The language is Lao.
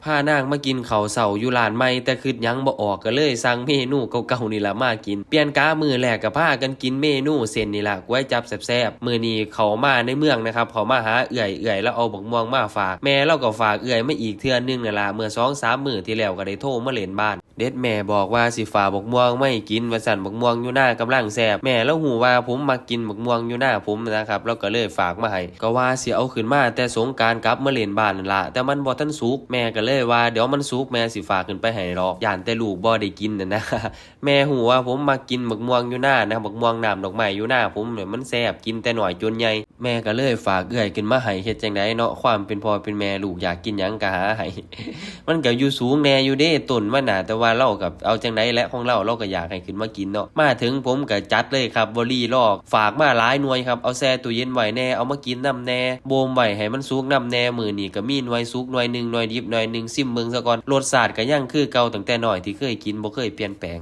ພານາງມາກິນເຂົ້າເຊົ້າຢູ່ຮ້ານໃໝ່ ແຕ່ຄິດຫຍັງບໍ່ອອກ ກໍເລີຍສັ່ງເມນູເກົ່າໆນີ້ລະມາກິນ. ປ່ຽນກະມື້ແລກກໍພາກັນກິນເມນູເສັ້ນນີ້ລະ ກ໋ວຍຈັບແຊບໆ. ມື້ນີ້ເຂົ້າມາໃນເມືອງນະຄັບ ເຂົ້າມາຫາເອື້ອຍ ເອື້ອຍລາວເອົາບັກມ່ວງມາຝາກ. ແມ່ລາວກໍຝາກເອື້ອຍມາອີກເທື່ອໜຶ່ງນັ້ນລະ ເມື່ອສອງສາມມື້ທີ່ແລ້ວກໍໄດ້ໂທມາຫຼິ້ນບ້ານ. ເດັດແມ່ບອກວ່າຊິຝາກບັກມ່ວງມາໃຫ້ກິນວ່າຊັ້ນ, ບັກມ່ວງຢູ່ນາກຳລັງແຊບ. ແມ່ລາວຮູ້ວ່າຜົມມັກກິນບັກມ່ວງຢູ່ນາຜົມນະຄັບ ລາວກໍເລີຍຝາກມາໃຫ້. ກໍວ່າຊິເອົາຂຶ້ນມາແຕ່ສົງການກັບມາຫຼິ້ນບ້ານນັ້ນລະ ແຕ່ມັນບໍ່ທັນສຸກ. ແມ່ກໍເລີຍວ່າ ດຽວມັນສຸກແມ່ຊິຝາກຂຶ້ນໄປໃຫ້ດອກ, ຢ້ານແຕ່ລູກບໍ່ໄດ້ກິນນັ້ນນະ. ແມ່ຮູ້ວ່າຜົມມັກກິນບັກມ່ວງຢູ່ນານະ, ບັກມ່ວງນ້ຳດອກໄມ້ຢູ່ນາຜົມນີ້ມັນແຊບ, ກິນແຕ່ນ້ອຍຈົນໃຫຍ່. ແມ່ກໍເລີຍຝາກເອື້ອຍຂຶ້ນມາໃຫ້. ເຮັດຈັ່ງໃດເນາະ, ຄວາມເປັນພໍ່ເປັນແມ່ ລູກຢາກກິນຫຍັງກໍຫາໃຫ້. ມັນກໍຢູ່ສູງແດ່ຢູ່ເດ້ຕົ້ນມັນນະ, ແຕ່ວ່າລາວກໍເອົາຈັ່ງໃດແຫຼະ ຂອງລາວ ລາວກໍຢາກໃຫ້ຂຶ້ນມາກິນເນາະ. ມາເຖິງຜົມກໍຈັດເລີຍຄັບ ບໍ່ລີລໍ, ຝາກມາຫຼາຍໜ່ວຍຄັບ. ເອົາແຊ່ຕູ້ເຢັນໄວ້ແດ່, ເອົາມາກິນນຳແດ່, ບົ່ມໄວ້ໃຫ້ມັນສຸກນຳແດ່. ມື້ນີ້ກໍມີໜ່ວຍສຸກໜ່ວຍໜຶ່ງ, ໜ່ວຍດິບໜ່ວຍໜຶ່ງ, ຊິມເບິ່ງສາກ່ອນ. ລົດຊາດກໍຍັງຄືເກົ່າ, ຕັ້ງແຕ່ນ້ອຍທີ່ເຄີຍກິນ ບໍ່ເຄີຍປ່ຽນແປງ.